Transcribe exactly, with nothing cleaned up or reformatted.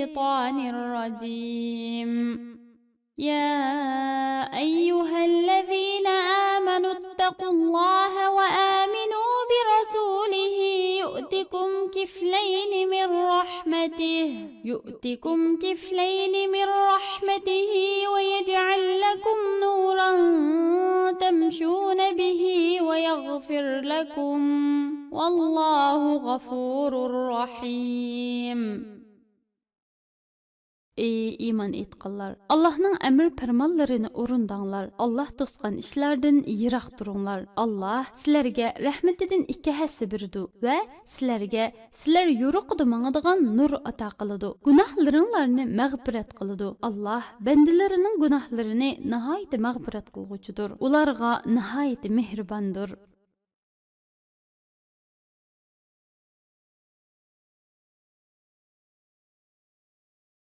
الشيطان الرجيم. يا أيها الذين آمنوا اتقوا الله وآمنوا برسوله يؤتكم كفلين من رحمته، يؤتكم كفلين من رحمته ويجعل لكم نورا تمشون به ويغفر لكم، والله غفور رحيم. ئى ئىمان ئېيتقانلار! ئاللاھنىڭ ئەمر پەرمانلىرىنى ئورۇنداڭلار. ئاللاھ توسقان ئىشلاردىن يىراق تۇرۇڭلار. ئاللاھ سىلەرگە رەھمىتىدىن ئىككى ھەسسە بېرىدۇ ۋە سىلەرگە سىلەر يورۇقىدا ماڭىدىغان نۇر ئاتا قىلىدۇ. گۇناھلىرىڭلارنى مەغپىرەت قىلىدۇ. ئاللاھ بەندىلىرىنىڭ گۇناھلىرىنى ناھايىتى مەغپىرەت قىلغۇچىدۇر. ئۇلارغا ناھايىتى مېھرىباندۇر.